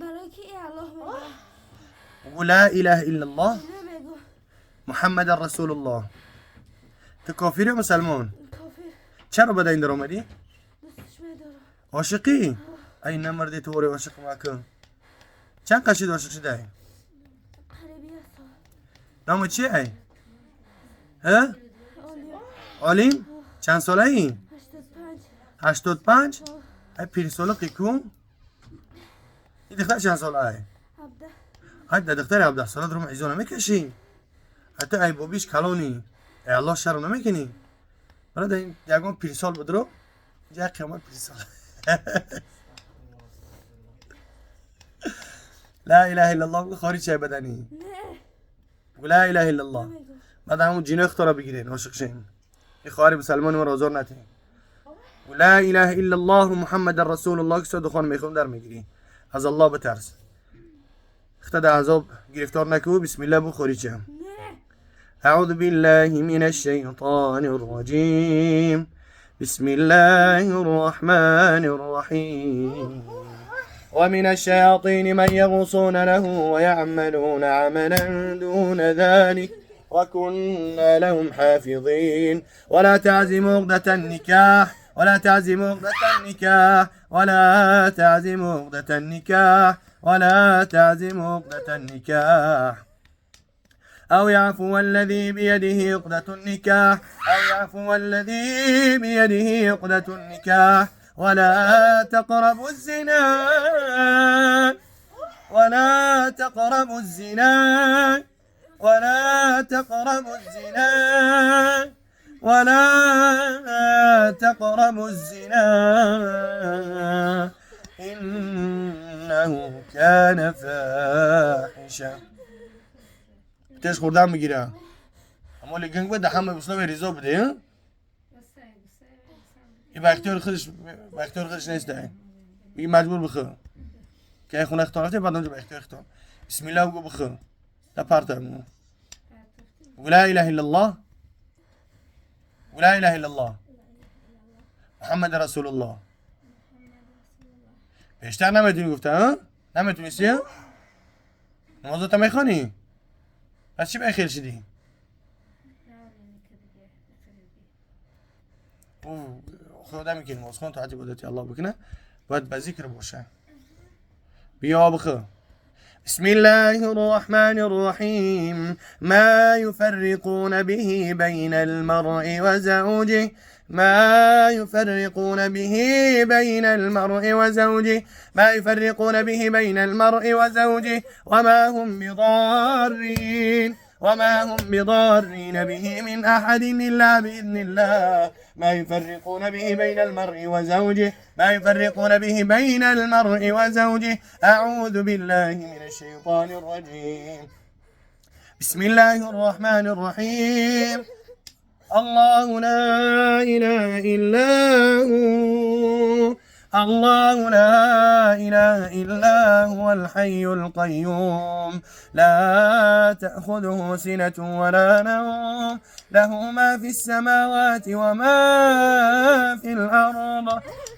برای که ای الله میگه. بگو لا اله الا الله. نمیگو. محمد رسول الله. تو کافری یا مسلمان؟ کافر. چرا به این در آمدی؟ دوستش میدارم. عاشقی؟ ای نمردی تو وری عاشق مکن. چند قشید عاشق شده ای؟ قریب یک سال. نام چیه ای؟ ها؟ عالی. عالیم؟ چند ساله ای؟ 85. 85؟ ای پیر ساله قیکون؟ این دختر چند ساله ای؟ 17. ای دختر 17 ساله درم عیزو نمیکشی؟ حتی ای بابیش کلونی ای الله شرم نمیکنی؟ برادر این یگان پیر سال بدرو اینجا قیامت پیر سال. لا اله الا الله. بگو خارج چه بدنی؟ نه. بگو لا اله الا الله. نمیگو. بعد همون جینه اختارا بگیرین عاشق شین. این خواهر مسلمان ما را آزار نتین. و لا اله الا الله محمد رسول الله که سوره دخان میخوام در میگیری. از الله بترس. اخت در عذاب گرفتار نکو. بسم الله بخوری چه. نه. اعوذ بالله من الشیطان الرجیم. بسم الله الرحمن الرحیم. ومن الشياطين من يغوصون له ويعملون عملا دون ذلك وكنا لهم حافظين. ولا تعزم عقدة النكاح ولا تعزم عقدة النكاح ولا تعزم عقدة النكاح ولا تعزم عقدة النكاح. أو يعفو الذي بيده عقدة النكاح أو يعفو الذي بيده عقدة النكاح. ولا تقربوا الزنا ولا تقربوا الزنا ولا تقربوا الزنا ولا تقربوا الزنا إنه كان فاحشة. تش خوردن میگیره اما لگنگ بده همه بسنا ریزا بده. این بختیار خودش بختیار خودش نیست ده. میگه مجبور بخو که خونه اختار رفته بعد اونجا بختیار اختار. بسم الله بگو بخو ده پرتم. بگو لا اله الا الله. بگو لا اله الا الله محمد رسول الله. بیشتر نمیتونی گفته ها؟ نمیتونستی؟ نمازت میخوانی؟ پس چی به خیر شدی؟ خدا میکنه نماز خون تا عبادت الله بکنه باید به ذکر باشه. بیا بخو. بسم الله الرحمن الرحیم. ما يفرقون به بین المرء وزوجه ما يفرقون به بین المرء وزوجه ما يفرقون به بین المرء وزوجه وما هم بضارين وما هم بضارين به من أحد إلا بإذن الله. ما يفرقون به بين المرء وزوجه ما يفرقون به بين المرء وزوجه. أعوذ بالله من الشيطان الرجيم. بسم الله الرحمن الرحيم. الله لا إله إلا هو الله لا إله إلا هو الحي القيوم لا تأخذه سنة ولا نوم له ما في السماوات وما في الأرض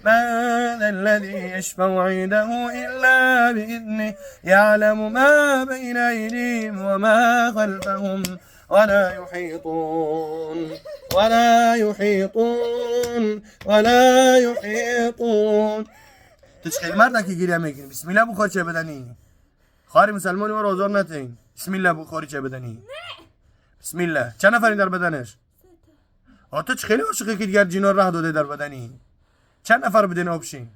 من ذا الذي يشفع عنده إلا بإذنه يعلم ما بين أيديهم وما خلفهم ولا يحيطون ولا يحيطون ولا يحيطون. تشخیل مرد که گریه میکنی. بسم الله بخور چه بدنی. خاری مسلمانی ما رو آزار نتین. بسم الله بخوری چه بدنی. بسم الله. چند نفری در بدنش؟ آه تو خیلی عاشقی که دیگر جینا راه داده در بدنی. چند نفر بدن آبشین؟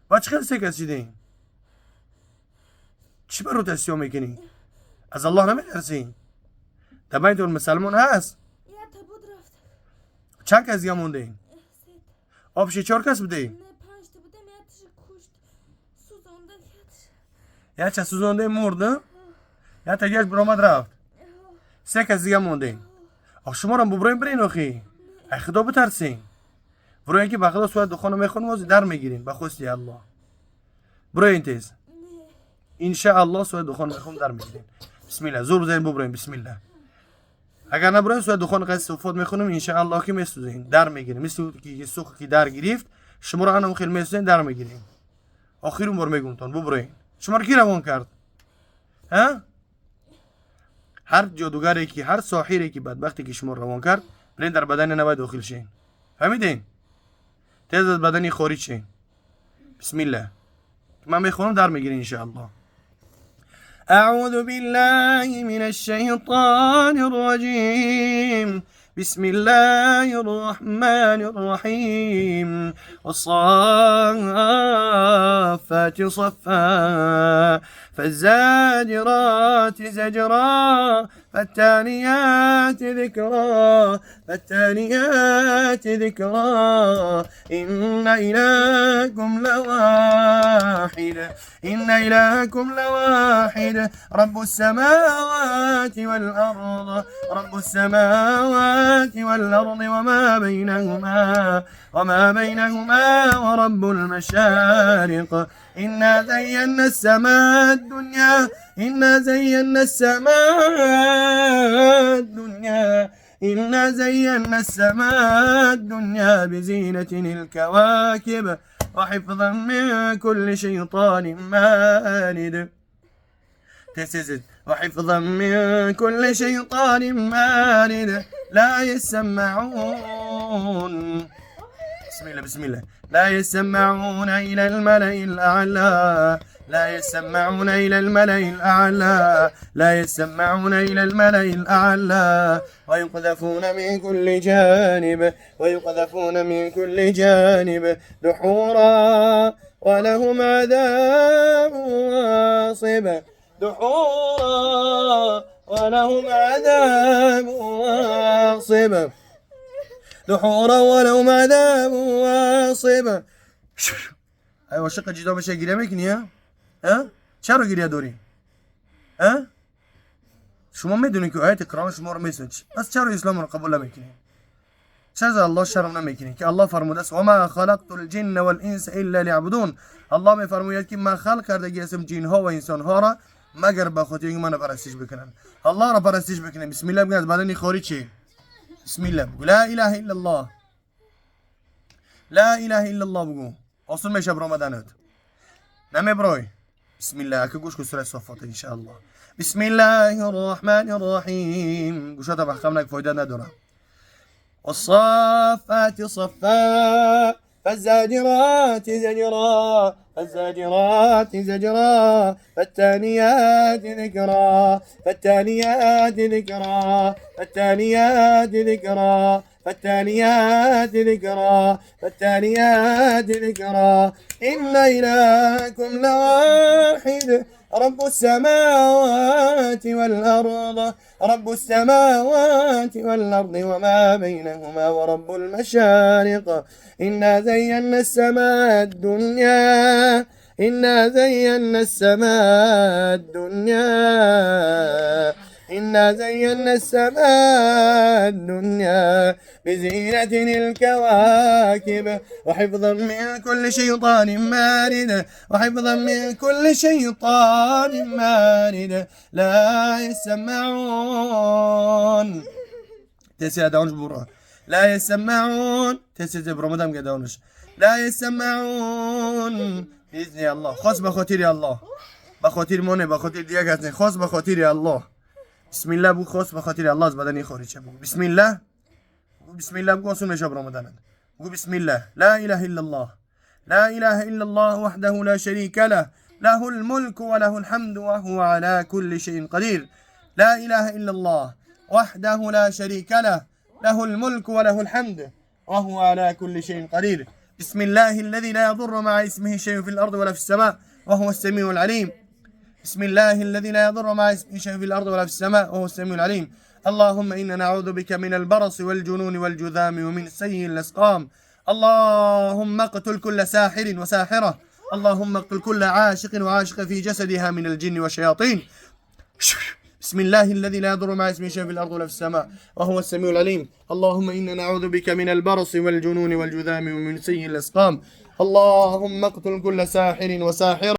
با چه خیلی سه کس شدین؟ چی بر رو تسیو میکنی؟ از الله نمیترسی؟ تبعیتون مسلمان هست؟ چند کس دیگه مونده؟ آبشی 4 کس بوده؟ نه 5 تا بودم، یه تیش کشت سوزانده. یه چه سوزانده مرد؟ یه تا گشت برآمد رفت. 3 کس دیگه مونده. آخ شما رو ببرین برین آخی. ای خدا بترسین. برای که به خدا سوره دخان میخونم و در میگیرین به خواستی الله. برای تیز. ان شاء الله سوره دخان میخونم در میگیرین. بسم الله. زور بزنین ببرین بسم الله. اگر نبرین سوره دخان قصد صفات میخونم ان شاء الله که میسوزین در میگیرین. مثل که سوخ که در گرفت شما رو هم خیلی میسوزین در میگیرین. آخرین بار میگم تان ببرین. شما رو کی روان کرد؟ ها؟ هر جادوگری که هر ساحری که بدبختی که شما روان کرد، برین در بدن نباید داخل شین. فهمیدین؟ تیز از بدنی خارج شین. بسم الله. من میخونم در میگیرین ان شاء الله. اعوذ بالله من الشیطان الرجیم. بسم الله الرحمن الرحیم. والصافات صفا فالزاجرات زجرا فالتاليات ذكرا فالتاليات ذكرا. إن إلهكم لواحد إن إلهكم لواحد. رب السماوات والأرض رب السماوات والأرض وما بينهما وما بينهما ورب المشارق. إنا زينا السماء الدنيا إنا زينا السماء الدنيا إنا زينا السماء الدنيا بزينة الكواكب وحفظا من كل شيطان مارد. تسزد وحفظا من كل شيطان مارد. لا يسمعون بسم الله بسم الله. لا يسمعون إلى الملأ الأعلى لا يسمعون إلى الملأ الأعلى لا يسمعون إلى الملأ الأعلى. ويقذفون من كل جانب ويقذفون من كل جانب دحورا ولهم عذاب واصب. دحورا ولهم عذاب واصب. دحورا ولهم عذاب واصب. ایوه شقه جدا بشه گریه میکنی ها؟ ها؟ چرا گریه داری؟ ها؟ شما میدونی که آیت قرآن شما رو میسنج. پس چرا اسلام رو قبول نمیکنی؟ چرا الله شرم نمیکنی که الله فرموده است وما خلقت الجن والانس الا ليعبدون. الله میفرماید که من خلق کرده هستم جن ها و انسان ها را مگر به خاطر اینکه منو پرستش بکنن. الله را پرستش بکنن. بسم الله بگن از بدن خارج چی؟ بسم الله بگو لا اله الا الله لا اله الا الله بگو. آسون میشه برآمدنت. نمیبرای. بسم الله که گوش کن سوره صافات ان شاء الله. بسم الله الرحمن الرحیم. گوشات بخم نک فایده نداره. والصافات صفا فالزاجرات زجرا فالزاجرات زجرا فالتاليات ذكرا فالتاليات ذكرا فالتاليات ذكرا فالتاليات ذكرا فالتاليات ذكرا. إن إلهكم لواحد رب السماوات والأرض رب السماوات والأرض وما بينهما ورب المشارق. إنا زينا السماء الدنيا إنا زينا السماء الدنيا إنا زينا السماء الدنيا بزينة الكواكب وحفظا من كل شيطان مارد وحفظا من كل شيطان مارد. لا يسمعون تسع داونش برا لا يسمعون تسع برمضان قداونش لا يسمعون بإذن الله. خاص بخاطر الله بخاطر منه بخاطر دیگه خاص بخاطر الله. بسم الله بگو خاص به خاطر الله از بدنی خارج شه. بگو بسم الله بگو بسم الله بگو آسون میشه برآمدنت. بگو بسم الله لا اله الا الله لا اله الا الله وحده لا شريك له له الملك وله الحمد وهو على كل شيء قدير. لا اله الا الله وحده لا شريك له له الملك وله الحمد وهو على كل شيء قدير. بسم الله الذي لا يضر مع اسمه شيء في الارض ولا في السماء وهو السميع العليم. بسم الله الذي لا يضر مع اسمه شيء في الأرض ولا في السماء وهو السميع العليم. اللهم إنا نعوذ بك من البرص والجنون والجذام ومن سيء الأسقام. اللهم اقتل كل ساحر وساحرة. اللهم اقتل كل عاشق وعاشقة في جسدها من الجن والشياطين. بسم الله الذي لا يضر مع اسمه شيء في الأرض ولا في السماء وهو السميع العليم. اللهم إنا نعوذ بك من البرص والجنون والجذام ومن سيء الأسقام. اللهم اقتل كل ساحر وساحرة.